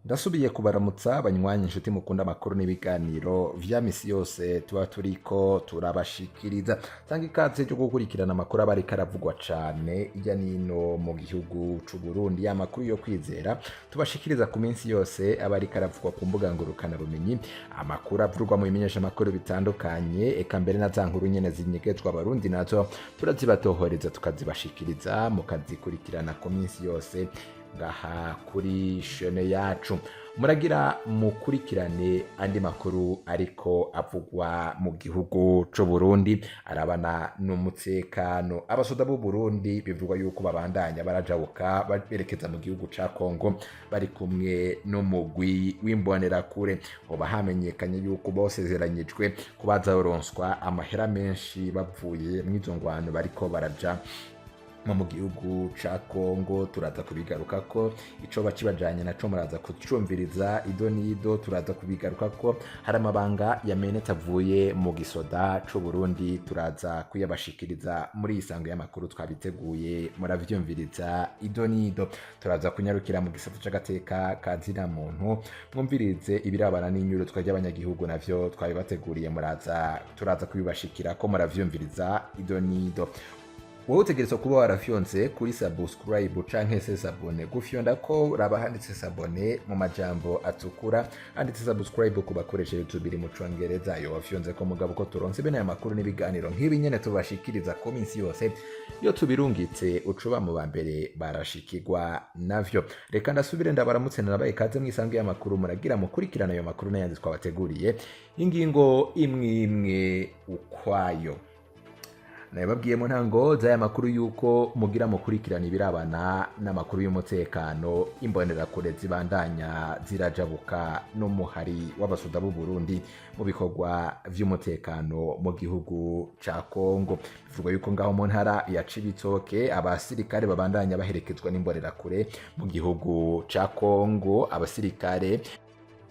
Ndasubiye kubaramutsa banywanyi, inshuti mukunda amakuru n'ibiganiro vya misi yose tuba turiko turabashikiriza. Tanga ikaze ryo gukurikirana amakuru aba ariko aravugwa cane irya nino mu gihugu c'u Burundi, ya makuru yo kwizera tubashikiriza ku minsi yose aba ariko aravugwa ku mbuga ngurukana bumenyi, amakuru avurwa mu bimenyesha amakuru bitandukanye, eka mbere na za nkuru nyene zinyegezwa Abarundi nazo turazibatohoreza tukazibashikiriza mukazikurikirana ku minsi yose ngaha kuri chaîne yacu. Muragira mukurikirane andi makuru ariko avugwa mu gihugu c'u Burundi arabana n'umutekano. Abasoda b'u Burundi bivugwa yuko babandanya barajabuka berekeza mu gihugu ca Kongo bari kumwe n'umugwi w'imbonerakure. Hoba hamenyekanye yuko bosezeranyijwe ko bazoronswa amahera menshi bavuye mw'izo ngwano bariko baraja mu gihugu ca Kongo. Turaza kubigarukako, ico bakibajanye naco muraza kucumviriza ido n'ido. Turaza kubigarukako, hari amabanga yamenetse avuye mu gisoda c'u Burundi, turaza kuyabashikiriza muri iyi sango y'amakuru twabiteguye, muravyumviriza ido n'ido. Turaza kunyarukira mu gisata c'agateka ka zina muntu, mwumvirize ibirabana n'inyurutwa ry'abanyagihugu, navyo twabibateguriye, muraza turaza kubibashikirako, muravyumviriza ido n'ido. Wowe utegerezwa kuba warafyonze kuri subscribe canke se s'abonner. Gufyonda ko raba handitse s'abonner mu majambo atukura, handitse subscribe ku bakoresha YouTube iri mu Congereza. Yo wafyonze ko mugabo ko turonse bene aya makuru n'ibiganiro nk'ibi nyene tubashikiriza ku minsi yose iyo tubirungitse, ucuba mu ba mbere barashikirwa navyo. Reka ndasubire ndabaramutse, narabaye ikaze mw'isango y'amakuru. Muragira mukurikirana ayo makuru n'ayandi twabateguriye, ingingo imwe imwe ukwayo. Nababwiye mu ntango z'aya makuru yuko mugira mukurikirana ibirabana n'amakuru y'umutekano, imbonerakure zibandanya zirajabuka n'umuhari w'abasoda b'u Burundi mu bikorwa vy'umutekano mu gihugu ca Kongo. Bivugwa yuko ngaho mu ntara ya Cibitoke abasirikare babandanya baherekezwa n'imbonerakure mu gihugu ca Kongo. Abasirikare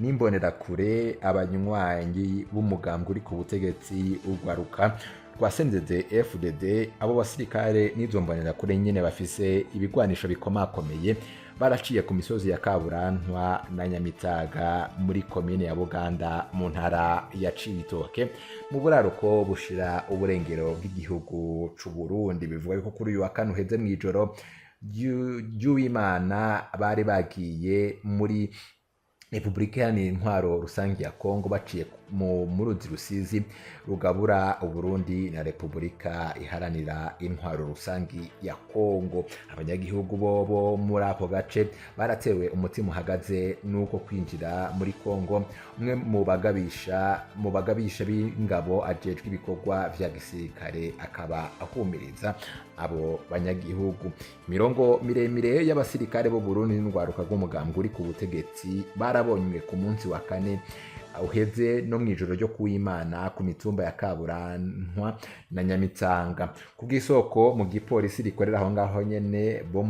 n'imbonerakure, abanywanyi b'umugambwe uri ku butegetsi, urwaruka rwa CNDD FDD, abo basirikare n'izo mbonerakure nyene bafise ibigwanisho bikomakomeye, baraciye ku misozi ya Kaburantwa na Nyamitaga muri komine ya Buganda mu ntara ya Cibitoke mu buraruko bushira uburengero bw'igihugu c'u Burundi. Bivuga yuko kuri uyu wa kane uheze mw'ijoro ry'Uwimana bari bagiye muri Repubulika Iharanira Intwaro Rusange ya Kongo baciye mu ruzi Rusizi rugabura Uburundi na Repubulika Iharanira Intwaro Rusange ya Kongo. Abanyagihugu bobo muri ako gace baratewe umutima uhagaze n'uko kwinjira muri Kongo. Umwe mu bagabisha b'ingabo ajejwe ibikorwa vya gisirikare akaba ahumiriza abo banyagihugu. Imirongo miremire y'abasirikare b'u Burundi n'urwaruka rw'umugambwe uri ku butegetsi barabonywe ku munsi wa kane uheze no mw'ijoro ryo kuwimana ku mitumba ya Kaburantwa na Nyamitanga. Ku bw'isoko mu gipolisi rikorera aho ngaho nyene bo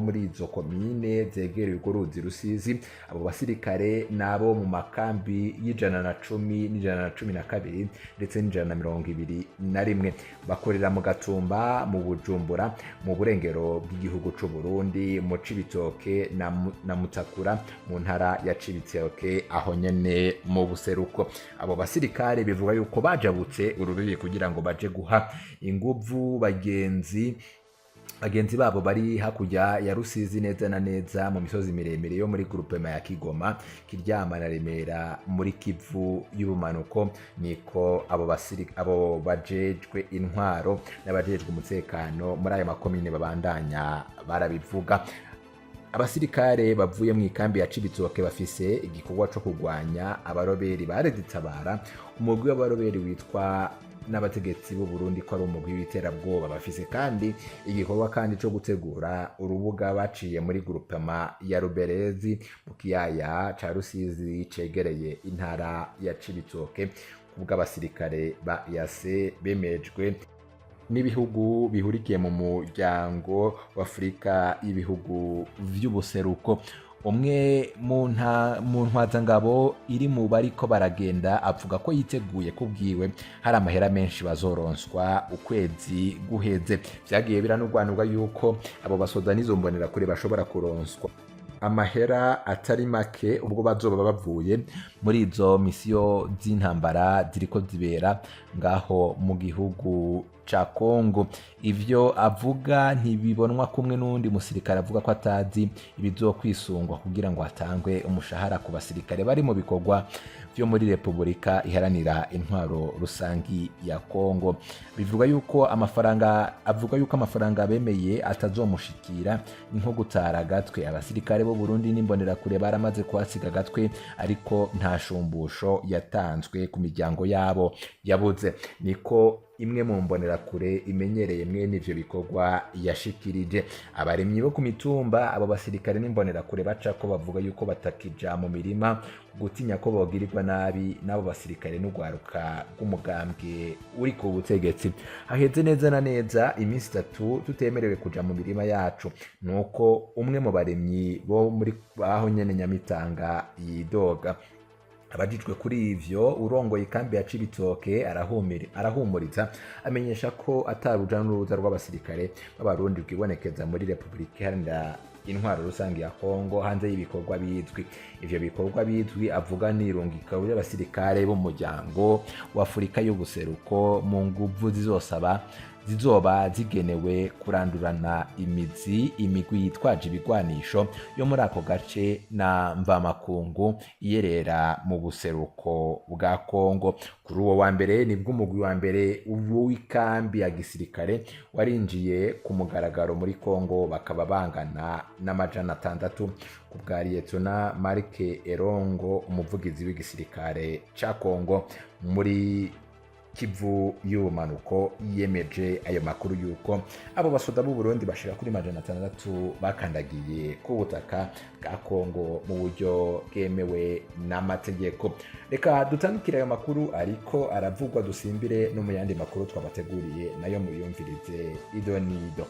muri izo komine zegereye urwo ruzi Rusizi, abo basirikare nabo mu makambi y'110 n'112 ndetse n'121, bakorera mu Gatumba, mu Bujumbura, mu burengero bw'igihugu c'u Burundi, mu Cibitoke na Mutakura mu ntara ya Cibitoke aho nyene mu buseruko. Abo basirikare bivuga yuko bajabutse urubibi kugira ngo baje guha inguvu bagenzi babo bari hakurya ya Rusizi, neza na neza mu misozi miremire yo muri groupement ya Kigoma, Kiryama na Remera muri Kivu y'ubumanuko. Niko abo bajejwe intwaro n'abajejwe umutekano muri ayo makomine babandanya barabivuga. Abasirikare bavuye mu ikambi ya Cibitoke bafise igikorwa co kurwanya abaroberi baRED-Tabara, umugwi w'abaroberi witwa n'abategetsi b'u Burundi ko ari umugwi w'iterabwoba. Bafise kandi igikorwa kandi co gutegura urubuga baciye muri groupement ya Ruberezi mu kiyaya ca Rusizi cegereye intara ya Cibitoke, kubw'abasirikare ba EAC bemejwe n'ibihugu bihurikiye mu Muryango w'Afurika y'Ibihugu vy'Ubuseruko. Umwe mu ntwazangabo iri mu bariko baragenda avuga ko yiteguye, kubwiwe hari amahera menshi bazoronswa ukwezi guheze. Vyagiye biranurwanurwa yuko abo basoda n'izo mbonerakure bashobora kuronswa Amahera atari make ubwo bazoba bavuye muri izo misiyo z'intambara ziriko zibera ngaho mu gihugu ca Kongo. Ivyo avuga ntibibonwa kumwe n'uwundi musirikare avuga ko atazi ibizokwisungwa kugira ngo hatangwe umushahara ku basirikare bari mu bikorwa vyo muri Repubulika Iharanira Intwaro Rusangi ya Kongo. Bivuga yuko amafaranga, avuga yuko amafaranga bemeye atazomushikira, ni nko gutara agatwe. Abasirikare b'u Burundi n'imbonerakure baramaze kuhasiga agatwe, ariko nta shumbusho yatanzwe ku miryango yabo yabuze, niko imwe mu mbonerakure imenyereye mwene ivyo bikorwa yashikirije. Abarimyi bo ku mitumba abo basirikare n'imbonerakure bacako bavuga yuko batakija mu mirima gutinya ko bogirirwa nabi n'abo basirikare n'urwaruka rw'umugambwe uri ku butegetsi. Haheze neza na neza iminsi 3 tutemerewe kuja mu mirima yacu, nuko umwe mu barimyi bo muri aho nyene Nyamitanga yidoga. Abajijwe kuri ivyo, urongoye ikambi ya Cibitoke arahumuriza, amenyesha ko ataruja n'uruza rw'abasirikare b'Abarundi rwibonekeza muri Repubulika Iharanira Intwaro Rusange ya Kongo hanze y'ibikorwa bizwi. Ivyo bikorwa bizwi avuga ni irungika ry'abasirikare b'Umuryango w'Afurika y'Ubuseruko mu nguvu zizosaba zizoba zigenewe kurandurana imizi imigwi yitwaje ibigwanisho yo muri ako gace na mvamakungu iyerera mu buseruko bwa Kongo. Kuri uwo wa mbere nibwo umugwi wa mbere w'ikambi ya gisirikare warinjiye ku mugaragaro muri Kongo, bakaba bangana n'600, ku bwa Liyetona Marc Erongo, umuvugizi w'igisirikare ca Kongo muri Kivu y'Ubumanuko, yemeje ayo makuru yuko abo basoda b'u Burundi bashika kuri 600 bakandagiye ku butaka bwa Kongo mu buryo bwemewe n'amategeko. Reka dutandukire ayo makuru ariko aravugwa, dusimbire no mu yandi makuru twabateguriye, nayo muyumvirize ido nido.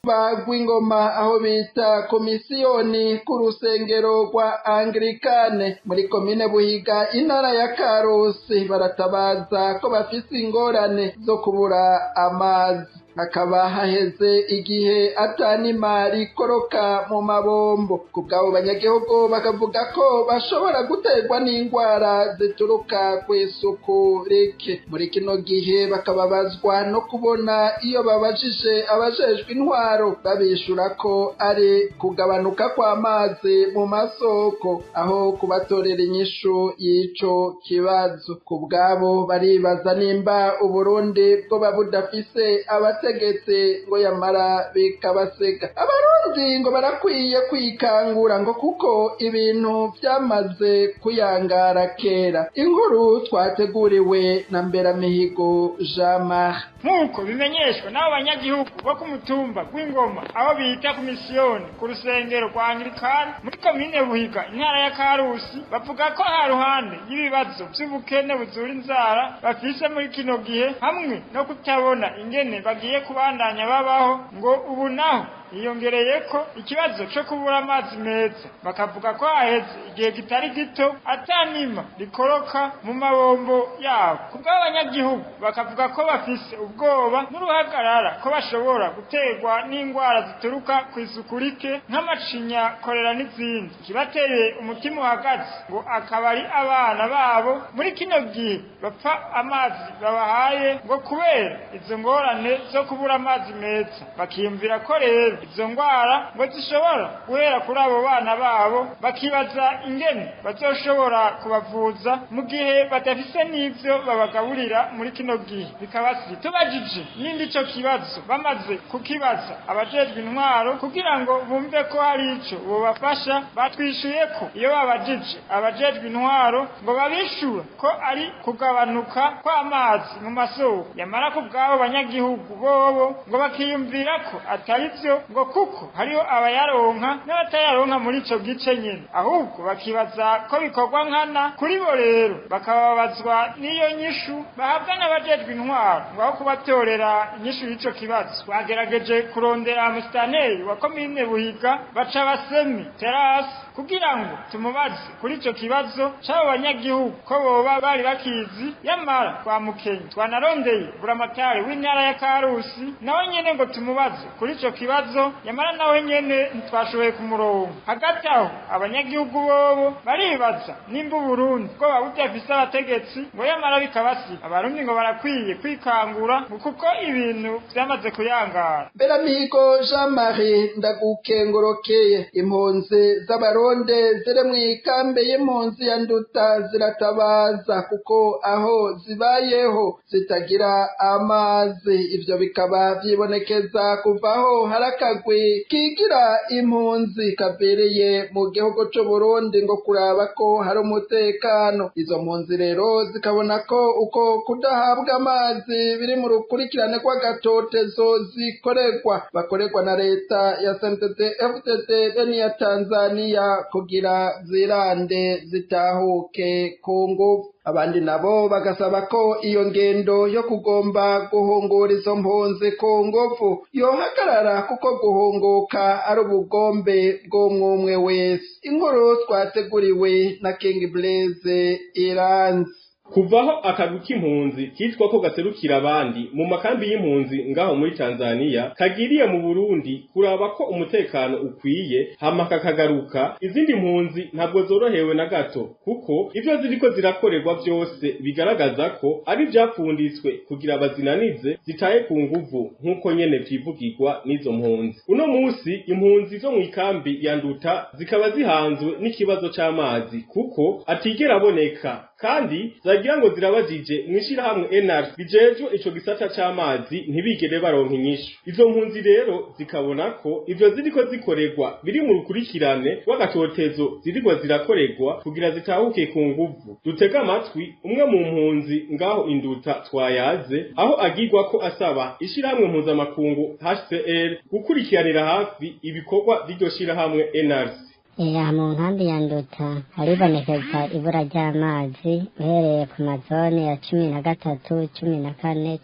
Bagw'ingoma aho bita Komisiyoni ku rusengero rwa Anglikane muri komine Buhiga, intara ya Karusi, baratabaza ko bafise ingorane zo kubura amazi, hakaba haheze igihe atanima rikoroka mu mabombo. Ku bw'abo banyagihugu bakavuga ko bashobora guterwa n'indwara zituruka ku isuku rike. Muri kino gihe bakababazwa no kubona iyo babajije abajejwe intwaro babishura ko ari kugabanuka kw'amazi mu masoko aho kubatorera inyishu y'ico kibazo. Ku bwabo baribaza nimba Uburundi bwoba budafise abategetsi, ngo yamara bikabasega. Abarundi ngo barakwiye kwikangura, ngo kuko ibintu vyamaze kuyangara kera. Inkuru twateguriwe na Mberamihigo Jean Marie. Nk'uko bimenyeshwa n'abo banyagihugu bo ku mutumba Gw'ingoma aho bita ku Misiyoni ku rusengero rwa Anglikani muri komine Buhiga, intara ya Karusi, bavuga ko ha ruhande y'ibibazo vy'ubukene buzura inzara bafise muri kino gihe hamwe no kutabona ingene bagiye kubandanya babaho, ngo ubu naho hiyongereyeko ikibazo co kubura amazi meza. Bakavuga ko haheze igihe kitari gito atanima rikoroka mu mabombo yabo. Kubw'abanyagihugu bakavuga ko bafise ubwoba n'uruhagarara ko bashobora guterwa n'indwara zituruka ku isuku rike nk'amacinya, korera n'izindi. Ikibateye umutima uhagaze ngo akaba ari abana babo muri kino gihe bapfa amazi babahaye, ngo kubera izo ngorane zo kubura amazi meza. Bakiyumvira ko rero izo ndwara ngo zishobora guhera kuri abo bana babo, bakibaza ingene bazoshobora kubavuza mu gihe badafise n'ivyo babagaburira muri kino gihe. Bikabasi tubajije n'indi ico kibazo bamaze kukibaza abajejwe intwaro kugira ngo bumve ko hari ico bobafasha, batwishuye ko iyo babajije abajejwe intwaro ngo babishura ko ari kugabanuka kw'amazi mu masoko. Yamara ku bw'abo banyagihugu bobo ngo bakiyumvira ko atari vyo, ngo kuko hariho abayaronka n'abatayaronka muri ico gice nyene, ahubwo bakibaza ko bikorwa nkana. Kuri bo rero bakababazwa n'iyo nyishu bahabwa n'abajejwe intwaro ngo aho kubatorera inyishu y'ico kibazo. Bagerageje kurondera musitaneri wa komine Buhiga baca basemi terasi. kugira ngo tumubaze kuri ico kibazo c'abo banyagihugu ko boba bari bakizi, yamara twamukenye. Twanarondeye buramatari w'intara ya Karusi nawe nyene ngo tumubaze kuri ico kibazo, yamara nawe nyene ntitwashoboye kumuronka. Hagati aho abanyagihugu bobo baribaza nimba Uburundi bwoba budafise abategetsi, ngo yamara bikabasi abarundi ngo barakwiye kwikangura kuko ibintu vyamaze kuyangara. Beramihigo Jean Marie, ndagukengurukeye. Impunzi z'abarundi ziri mw'ikambi y'impunzi ya Nduta ziratabaza kuko aho zibayeho zitagira amazi. Ivyo bikaba vyibonekeza kuva aho hari akagwi kigira impunzi kabereye mu gihugu c'Uburundi ngo kuraba ko hari umutekano. Izo mpunzi rero zikabona ko uko kudahabwa amazi biri mu rukurikirane rw'agatotezo zikorerwa bakorerwa na leta ya CNDD FDD be n'iya Tanzania kugira zirande zitahuke ku nguvu. Abandi nabo bagasaba ko iyo ngendo yo kugomba guhungura izo mpunzi ku nguvu yohagarara, kuko guhunguka ari ubugombe bw'umwumwe wese. Inkuru twateguriwe na King Blaise Iranzi. Kuvaho akagwi k'impunzi kitwa ko gaserukira abandi mu makambi y'impunzi ngaho muri Tanzania kagiriye mu Burundi kuraba ko umutekano ukwiye, hama kakagaruka, izindi mpunzi ntabwo zorohewe na gato, kuko ivyo ziriko zirakorerwa vyose bigaragaza ko ari vyapfunditswe kugira bazinanize zitaye ku nguvu, nk'uko nyene vyivugirwa n'izo mpunzi. Uno musi impunzi zo mw'ikambi ya Nduta zikaba zihanzwe n'ikibazo c'amazi kuko atigera aboneka, kandi zagira ngo zirabajije mw'ishirahamwe NRC rijejwe ico gisata c'amazi ntibigere baronka inyishu. Izo mpunzi rero zikabona ko ivyo ziriko zikorerwa biri mu rukurikirane rw'agatotezo zirigwa zirakorerwa kugira zitahuke ku nguvu. Dutege amatwi umwe mu mpunzi ngaho Induta twayaze, aho agirwa ko asaba ishirahamwe mpuzamakungu HCR gukurikiranira hafi ibikorwa vy'iryo shirahamwe NRC. Aha mu nkambi ya Nduta haribonekeza ibura ry'amazi uhereye ku mazone ya 13, 14.